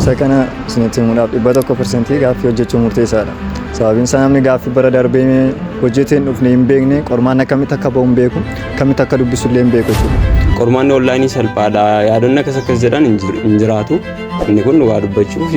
Isa kana isinitti himuudhaaf 100% gaaffii hojjechuun murteessaadha. Sababiin isaa namni gaaffii bara darbee hojjetee hin dhufne hin beekne qormaan akkamitti akka ba'u hin beeku, akkamitti akka dubbisu illee hin beeku jechuudha. Qormaanni onlaayinii salphaadha. Yaadonni akkas akkas jedhan hin jiraatu. Inni kun dhugaa dubbachuuf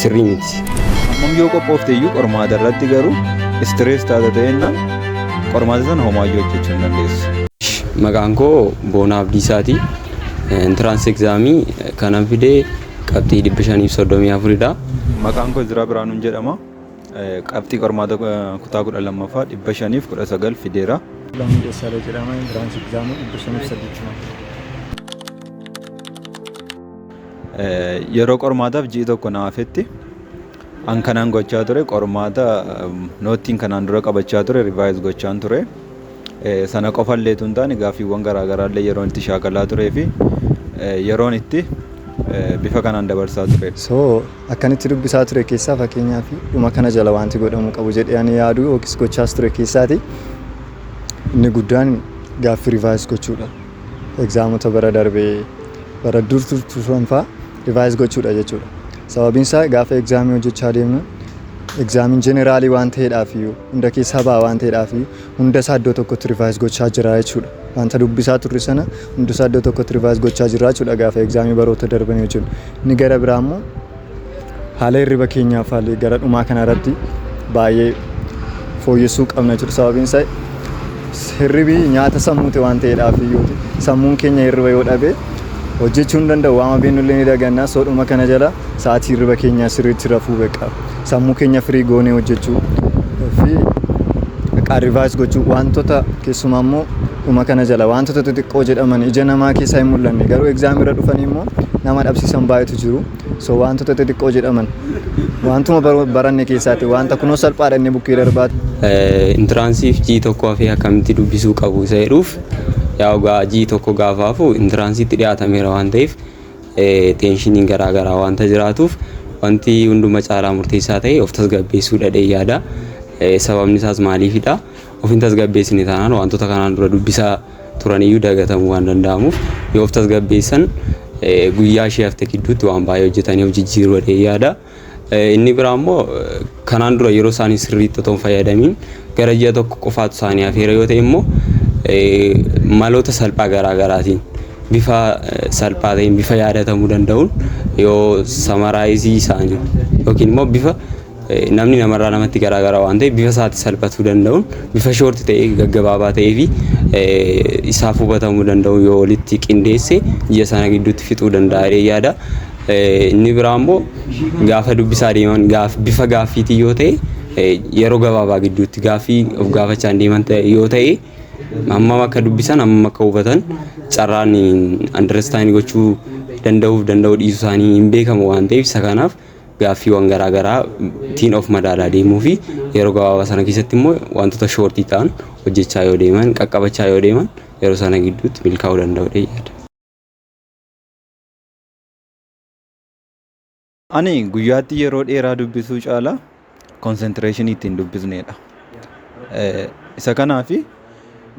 sirrii miti. Hammam yoo qophoofte iyyuu qormaata irratti garuu stress taata ta'ennaan qormaata sana homaayyuu hojjechuu hin dandeessu. Maqaan koo Boonaa Abdiisaati. Entrance examii kanan fide qabxii 534 dha. Maqaan koo Izraa Birhaanuun jedhama. Qabxii qormaata kutaa 12ffaa 519 fideera. Lammii Dassaalee jedhama. Entrance examii 580. Yeroo qormaataaf ji'i tokko na hafetti an kanan gochaa ture qormaata noottiin kanaan dura qabachaa ture revise gochaan ture. Sana qofa illee utuu hin taane gaaffiiwwan garaa garaa illee yeroon itti shaakalaa turee fi yeroon itti bifa kanaan dabarsaa turedha. So akkan itti dubbisaa ture keessaa fakkeenyaaf dhuma kana jala wanti godhamuu qabu jedhee ani yaadu yookiis gochaas ture keessaati inni guddaan gaaffii revise gochuudha. Exaamota bara darbee bara dur turan fa'aa revise gochuudha jechuudha. Sababiin isaa gaafa exaamii hojjechaa deemnu exaamiin jeneraalii waan ta'eedhaaf iyyuu hunda keessaa ba'a waan ta'eedhaaf iyyuu hunda isaa iddoo tokkotti revise gochaa jira jechuudha. Wanta dubbisaa turre sana hunda isaa iddoo tokkotti revise gochaa jira jechuudha gaafa exaamii baroota darbanii hojjennu. Inni gara biraa immoo haala hirriba keenyaaf haalli gara dhumaa kana irratti baay'ee fooyyessuu qabna jechuudha. Sababiin isaa hirribi nyaata sammuuti waan ta'eedhaaf iyyuuti. Sammuun keenya hirriba yoo dhabe hojjechuu hin danda'u. Waama beeknu illee ni daganna. So dhuma kana jala sa'aatii hirriba keenyaa sirriitti rafuu beqa. Sammuu keenya firii goonee hojjechuu fi revise gochuu wantoota keessumaa immoo dhuma kana jala wantoota xixiqqoo jedhaman ija namaa keessaa hin mul'anne garuu exam irra dhufanii immoo nama dhabsiisan baay'eetu jiru. So wantoota xixiqqoo jedhaman wantuma baranne keessaati wanta kunoo salphaadha inni bukkee darbaatu. Entranceiif ji'i tokko hafee akkamitti dubbisuu qabu isa jedhuuf, yaa gaa ji'i tokko gaafa hafu entranceiitti dhiyaatameera waan ta'eef tensioniin garaa garaa wanta jiraatuuf wanti hunduma caalaa murteessaa ta'e of tasgabbeessuu dhadhee yaada. Sababni isaas maaliifidha? Of hin tasgabbeessine taanaan wantoota kanaan dura dubbisaa turan iyyuu dagatamuu waan danda'amuuf yoo of tasgabbeessan guyyaa ishee hafte gidduutti waan baay'ee hojjetanii of jijjiiruu dhadhee yaada. Inni biraa immoo kanaan dura yeroo isaanii sirriitti otoo hin fayyadamiin gara ji'a tokko qofaatu isaanii hafeera yoo ta'e immoo maloota salphaa garaa garaatiin, bifa salphaa ta'een, bifa yaadatamuu danda'uun yoo summarize isaanii yookiin immoo bifa namni namarraa namatti garaa garaa waan ta'eef bifa isaatti salphatuu danda'uun, bifa short ta'ee, gaggabaabaa ta'ee fi isaaf hubatamuu danda'u yoo walitti qindeesse ji'a sana gidduutti fixuu danda'a jedhee yaada. Inni biraa immoo gaafa dubbisaa deeman gaaf bifa gaaffiitiin yoo ta'e, yeroo gabaabaa gidduutti gaaffii of gaafachaa deeman yoo ta'e, hammam akka dubbisan, hammam akka hubatan carraan understand gochuu danda'uuf danda'uu dhiisuu isaanii hin beekamu waan ta'eef, isa kanaaf gaaffiiwwan garaa garaa tiin of madaalaa deemuu fi yeroo gabaabaa sana keessatti immoo wantoota short ta'an hojjechaa yoo deeman, qaqqabachaa yoo deeman, yeroo sana gidduutti milkaa'uu danda'u yaada. Ani guyyaatti yeroo dheeraa dubbisuu caalaa concentration ittiin dubbisnedha. Isa kanaafi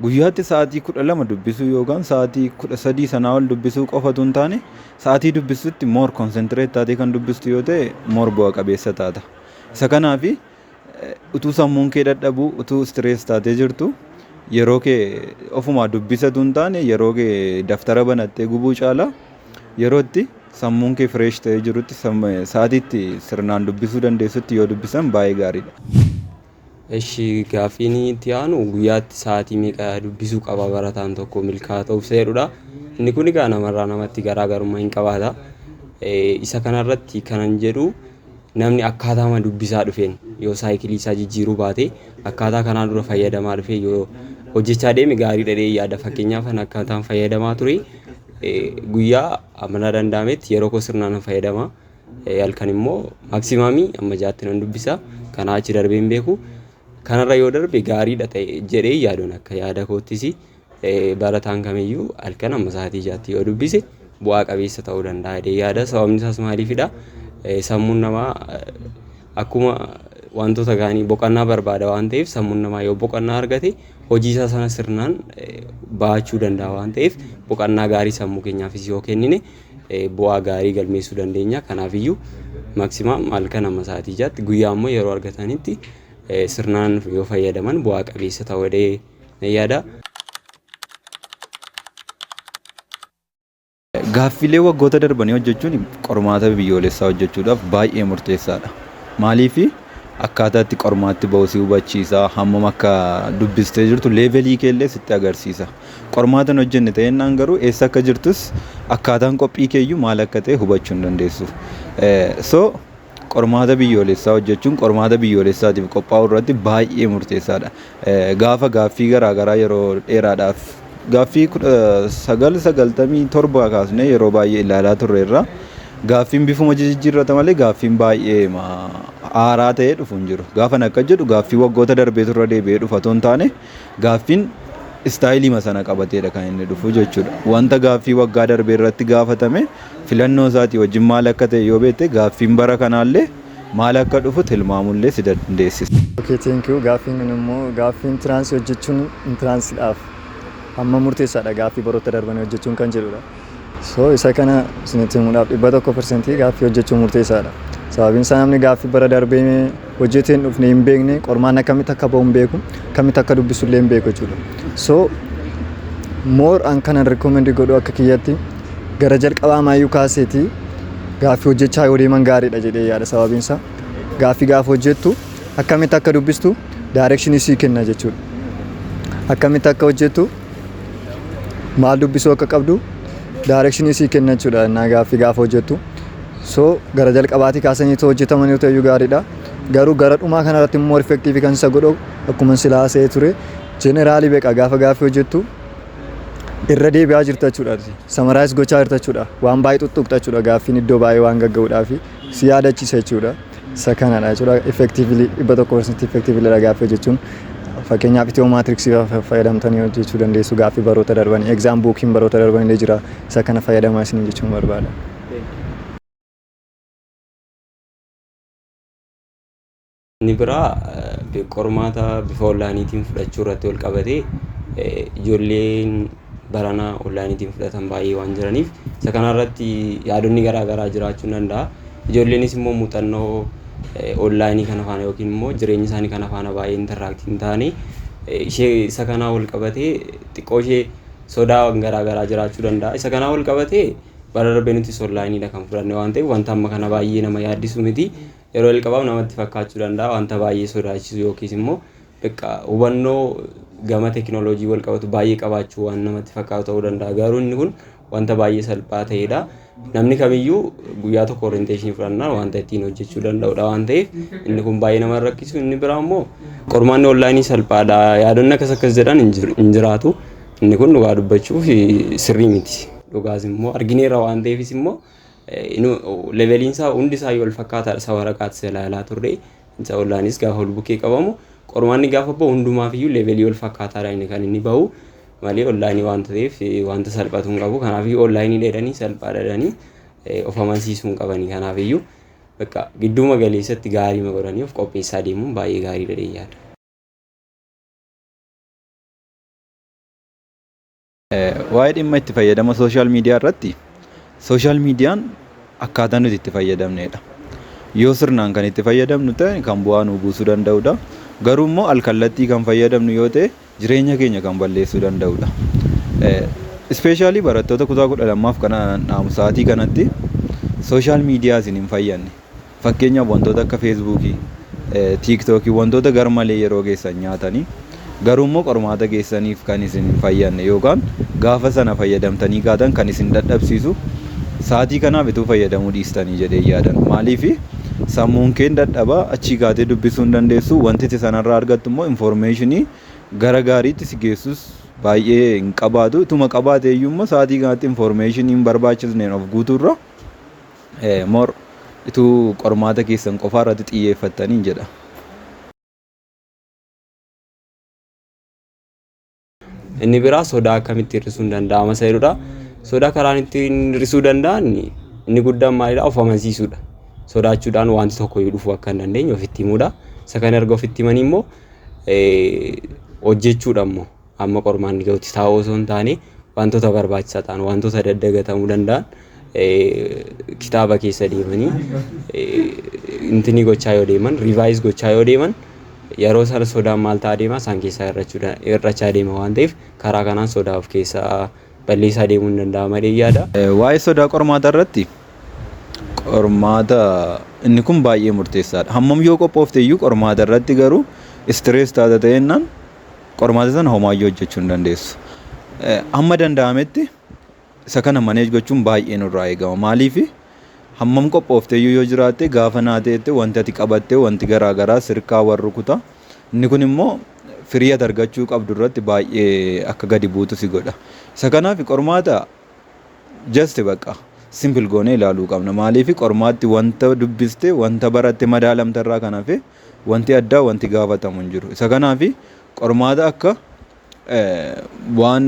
guyyaatti sa'aatii 12 dubbisuu yookaan sa'aatii 13 sanaa ol dubbisuu qofatu hin taane, sa'aatii dubbistutti more concentrate taatee kan dubbistu yoo ta'e more bu'a qabeessa taata. Isa kanaafi utuu sammuun kee dadhabuu, utuu stress taatee jirtu, yeroo kee ofumaa dubbisatu hin taane, yeroo kee daftara banattee gubuu caalaa yeroo itti sammuun kee fresh ta'ee jirutti, sa'aatiitti sirnaan dubbisuu dandeessutti yoo dubbisan baay'ee gaariidha. Eshi, gaaffiin itti aanu guyyaatti sa'aatii meeqa dubbisuu qaba barataan tokko milkaa'aa ta'uuf isa jedhudha. Inni kun egaa namarraa namatti garaagarummaa hin qabaata. Isa kanarratti kanan jedhu, namni akkaataama dubbisaa dhufeen yoo cycle isaa jijjiiruu baate, akkaataa kanaan dura fayyadamaa dhufe yoo hojjechaa deeme gaariidha jedhee yaada. Fakkeenyaaf ani akkaataan fayyadamaa ture, guyyaa amala danda'ametti yeroo koo sirnaan nan fayyadama. Halkan immoo maximum amma 6tti nan dubbisa. Kanaa achi darbee hin beeku. Kanarra yoo darbe gaariidha ta'e jedhee yaaduun, akka yaada koottis barataan kamiyyuu halkan amma sa'aatii 6tti yoo dubbise bu'aa qabeessa ta'uu danda'a jedhee yaada. Sababni isaas maaliifidha? Sammuun namaa akkuma wantoota kaanii boqonnaa barbaada waan ta'eef, sammuun namaa yoo boqonnaa argate hojii isaa sana sirnaan bahachuu danda'a waan ta'eef, boqonnaa gaarii sammuu keenyaafis yoo kennine bu'aa gaarii galmeessuu dandeenya. Kanaafiyyuu maximum halkan amma sa'aatii 6tti, guyyaa immoo yeroo argatanitti sirnaan yoo fayyadaman bu'aa qabeessa ta'uu jedhee nan yaada. Gaaffilee waggoota darbanii hojjechuun qormaata biyyoolessaa hojjechuudhaaf baay'ee murteessaadha. Maaliif? Akkaataa itti qormaatti bahu si hubachiisa, hammam akka dubbistee jirtu level kee illee sitti agarsiisa. Qormaata hin hojjenne ta'ennaan garuu eessa akka jirtus, akkaataan qophii keeyyuu maal akka ta'e hubachuu hin dandeessu. So qormaata biyyoolessaa hojjechuun qormaata biyyoolessaatiif qophaa'uu irratti baay'ee murteessaadha. Gaafa gaaffii garaagaraa yeroo dheeraadhaaf gaaffii 1997 kaasnee yeroo baay'ee ilaalaa turreerra. Gaaffiin bifuma jijjiirrata malee gaaffiin baay'ee haaraa ta'ee dhufu hin jiru. Gaafan akka jedhu gaaffii waggoota darbee turre deebi'ee dhufa otoo hin taane, gaaffiin style sana qabateedha kan inni dhufu jechuudha. Wanta gaaffii waggaa darbee irratti gaafatame filannoo isaatii wajjin maal akka ta'e yoo beekte, gaaffiin bara kanaallee maal akka dhufu tilmaamullee si dandeessisa. Okay, thank you. Gaaffiin kun immoo gaaffii entrance hojjechuun entrancedhaaf hamma murteessaadha gaaffii baroota darbanii hojjechuun kan jedhudha. So isa kana isinitti himuudhaaf, 100% gaaffii hojjechuun murteessaadha. Sababiin isaa namni gaaffii bara darbee hojjetee hin dhufne, hin beekne, qormaan akkamitti akka bahu hin beeku, akkamitti akka dubbisu illee hin beeku jechuudha. So more an kanan recommend godhu akka kiyyatti gara jalqabaa maayyuu kaaseetii gaaffii hojjechaa yoo deeman gaariidha jedhee yaada. Sababiin isaa gaaffii gaafa hojjettu akkamitti akka dubbistu direction sii kenna jechuudha. Akkamitti akka hojjettu, maal dubbisuu akka qabdu direction sii kenna jechuudha innaa gaaffii gaafa hojjettu. So gara jalqabaatii kaasanii itoo hojjetaman yoo ta'e gaariidha. Garuu gara dhumaa kanarratti immoo effective kan isa godhu, akkuma silaa haasa'ee ture, general beekaa gaafa gaaffii hojjettu irra deebi'aa jirta jechuudha. Summarize gochaa jirta jechuudha. Waan baay'ee tuttuqxa jechuudha. Gaaffiin iddoo baay'ee waan gagga'uudhaaf si yaadachiisa jechuudha. Isa kanadha jechuudha. Effectively, 100% effectively gaaffii hojjechuun. Fakkeenyaaf Ethio Matrix fayyadamtanii hojjechuu dandeessu gaaffii baroota darbanii. Exam bookiin baroota darbanii jira. Isa kana fayyadamaa isin jechuun barbaada. Inni biraa qormaata bifa onlineiitiin fudhachuu irratti wal qabatee, ijoolleen baranaa onlineiitiin fudhatan baay'ee waan jiraniif isa kanarratti yaadonni garaa garaa jiraachuu ni danda'a. Ijoolleenis immoo muuxannoo online kana faana yookiin immoo jireenya isaanii kana faana baay'ee interact hin taane, ishee isa kanaa wal qabatee xiqqoo ishee sodaa garaa garaa jiraachuu danda'a. Isa kanaa wal qabatee bara darbee nutis onlineiidha kan fudhanne waan ta'eef wanta amma kana baay'ee nama yaaddisu miti. Yeroo jalqabaaf namatti fakkaachuu danda'a, wanta baay'ee sodaachisu yookiis immoo bakka hubannoo gama teekinooloojii wal qabatu baay'ee qabaachuu waan namatti fakkaatu ta'uu danda'a. Garuu inni kun wanta baay'ee salphaa ta'edha. Namni kamiyyuu guyyaa tokko orientation fudhannaan wanta ittiin hojjechuu danda'udha waan ta'eef inni kun baay'ee nama rakkisu. Inni biraa immoo qormaanni online salphaadha. Yaadonni akkas akkas jedhan hin jiraatu. Inni kun dhugaa dubbachuuf sirrii miti. Dhugaas immoo argineerra waan ta'eefis immoo leveliin isaa hundi isaa wal fakkaataadha. Isa waraqaatti ilaalaa turre. Isa onlineis gaafa wal bukkee qabamu, qormaanni gaafa bahu hundumaaf iyyuu level wal fakkaataadha inni kan inni bahu malee online waanta ta'eef wanta salphatu hin qabu. Kanaafiyyuu online dheedhanii salphaadha jedhanii of amansiisuu hin qabanii. Kanaafiyyuu bakka gidduma galeessatti gaarii godhanii of qopheessaa deemuun baay'ee gaariidha jedhee yaada. Waa'ee dhimma itti fayyadama social media irratti, social mediaan akkaataa nuti itti fayyadamnedha. Yoo sirnaan kan itti fayyadamnu ta'e kan bu'aa nu buusuu danda'udha. Garuu immoo alkallattii kan fayyadamnu yoo ta'e jireenya keenya kan balleessuu danda'udha. Especially barattoota kutaa 12ffaaf kana dhaamu, sa'aatii kanatti social media isin hin fayyadne. Fakkeenyaaf wantoota akka Facebookii, TikTokii, wantoota garmalee yeroo keessan nyaatanii garuu immoo qormaata keessaniif kan isin hin fayyadne yookaan gaafa sana fayyadamtanii kaatan kan isin dadhabsiisu, sa'aatii kanaaf ituu fayyadamuu dhiistanii jedhee yaadan. Maaliif? Sammuun keen dadhabaa, achii kaatee dubbisuu hin dandeessu. Wanti ati sanarraa argattu immoo information gara gaariitti si geessus baay'ee hin qabaatu. Ituma qabaate iyyuu immoo sa'aatii kanatti information hin barbaachisneen of guutuurra more ituu qormaata keessan qofaa irratti xiyyeeffattanii jedha. Inni biraa sodaa akkamitti hir'isuun danda'ama isa jedhudha. Sodaa karaan ittiin hir'isuu danda'an inni guddaan maalidha? Of amansiisuudha. Sodaachuudhaan wanti tokko iyyuu dhufuu akka hin dandeenye ofitti himuudha. Isa kana erga ofitti himanii immoo hojjechuudha immoo amma qormaanni gahutti taa'uu osoo hin taane, wantoota barbaachisaa ta'an, wantoota daddagatamuu danda'an Kitaaba keessa deemanii intinii gochaa yoo deeman, revise gochaa yoo deeman, yeroo sana sodaan maal ta'aa deema? Isaan keessaa hir'achaa deema waan ta'eef, karaa kanaan sodaa of keessaa balleessaa deemuu hin danda'ama jedhee yaada. Waa'ee sodaa qormaataa irratti, qormaata inni kun baay'ee murteessaadha. Hammam yoo qophoofte iyyuu qormaata irratti garuu stress taata ta'ennaan qormaata sana homaayyuu hojjechuu hin dandeessu. Hamma danda'ametti isa kana manage gochuun baay'ee nurraa eegama. Maaliif? Hammam qophoofte iyyuu yoo jiraatte, gaafa naateette wanti ati qabatte, wanti garaa garaa sirkaa warra rukuta. Inni kun immoo firii ati argachuu qabdu irratti baay'ee akka gadi buutu si godha. Isa kanaaf qormaata just bakka simple goonee ilaaluu qabna. Maaliif? Qormaatti wanta dubbiste, wanta baratte madaalamta irraa kan hafe wanti addaa wanti gaafatamu hin jiru. Isa kanaaf qormaata akka waan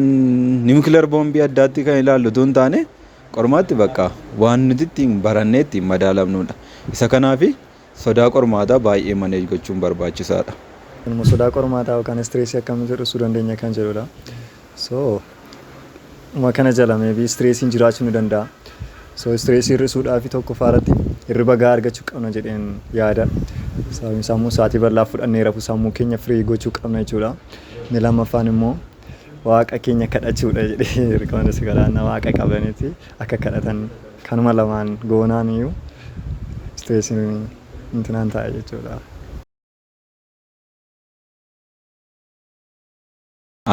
nuclear boombii addaatti kan ilaallu utuu hin taane, qormaatti bakka waan nuti ittiin barannee ittiin madaalamnudha. Isa kanaaf sodaa qormaataa baay'ee manage gochuun barbaachisaadha. Immoo sodaa qormaataa yookaan stressii akkamitti hir'isuu dandeenya kan jedhudha. So dhuma kana jala maybe stressiin jiraachuu ni danda'a. So stressii hir'isuudhaaf tokkoffaa irratti hirriba gahaa argachuu qabna jedheen yaada. Sababni isaa immoo sa'aatii bal'aa fudhannee rafu, sammuu keenya free gochuu qabna jechuudha. Inni lammaffaan immoo waaqa keenya kadhachuudha jedhee dirqama si kadhannaa waaqa qabaniiti akka kadhatan. Kanuma lamaan goonaan iyyuu stressiin intinaan ta'a jechuudha.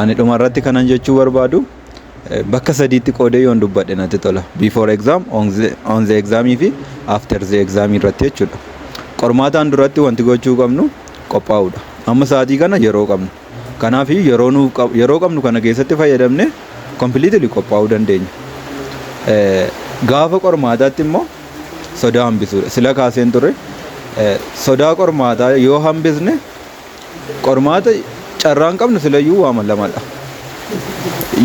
Ani dhuma irratti kanan jechuu barbaadu, bakka sadiitti qoodee yoon dubbadhe natti tola. Before exam, on the exam fi after the exam irratti jechuudha. Qormaataan duratti wanti gochuu qabnu qophaa'uudha. Amma sa'aatii kana yeroo qabnu. Kanaaf yeroo nuuf yeroo qabnu kana keessatti fayyadamne completely qophaa'uu dandeenya. Gaafa qormaataatti immoo sodaa hambisuudha. Sila kaaseen ture, sodaa qormaataa yoo hambisne, qormaata carraan qabnu silayyuu waama lamadha.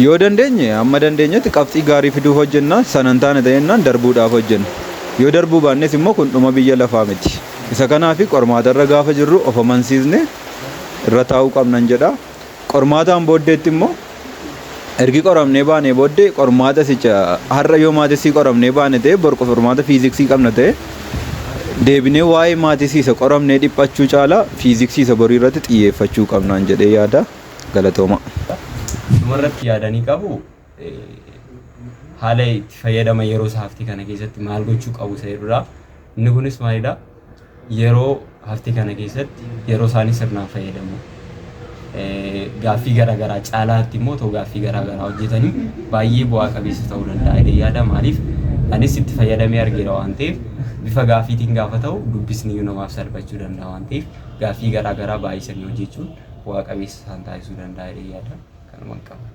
Yoo dandeenye, amma dandeenyetti qabxii gaarii fiduuf hojjenna, sanan taane ta'ennaan darbuudhaaf hojjenna. Yoo darbuu baannes immoo kun dhuma biyya lafaa miti. Isa kanaaf qormaatarra gaafa jirru of amansiisne irra taa'uu qabnan jedha. Qormaataan booddeetti immoo, ergi qoramnee baanee booddee, qormaata sicha har'a yoo mathsii qoramnee baane ta'e, bor qormaata fiiziksii qabna ta'e, deebinee waa'ee mathsii isa qoramnee dhiphachuu caalaa fiiziksii isa borii irratti xiyyeeffachuu qabnaan jedhee yaada. Galatooma. Dhumarratti yaadanii qabu, haala itti fayyadama yeroo isaa haftii kana keessatti maal gochuu qabu isa jedhudha. Inni kunis maalidha? Yeroo haftii kana keessatti yeroo isaanii sirnaan fayyadamu. Gaaffii garaagaraa caalaatti immoo ta'u, gaaffii garaagaraa hojjetanii baay'ee bu'aa qabeessa ta'uu danda'a jedhee yaada. Maaliif? Anis itti fayyadamee argeera waan ta'eef, bifa gaaffiitiin gaafa ta'u dubbisni namaaf salphachuu danda'a waan ta'eef, gaaffii garaagaraa baay'isanii hojjechuun bu'aa qabeessa isaan taasisuu danda'a jedhee yaada. Kanuma qaba.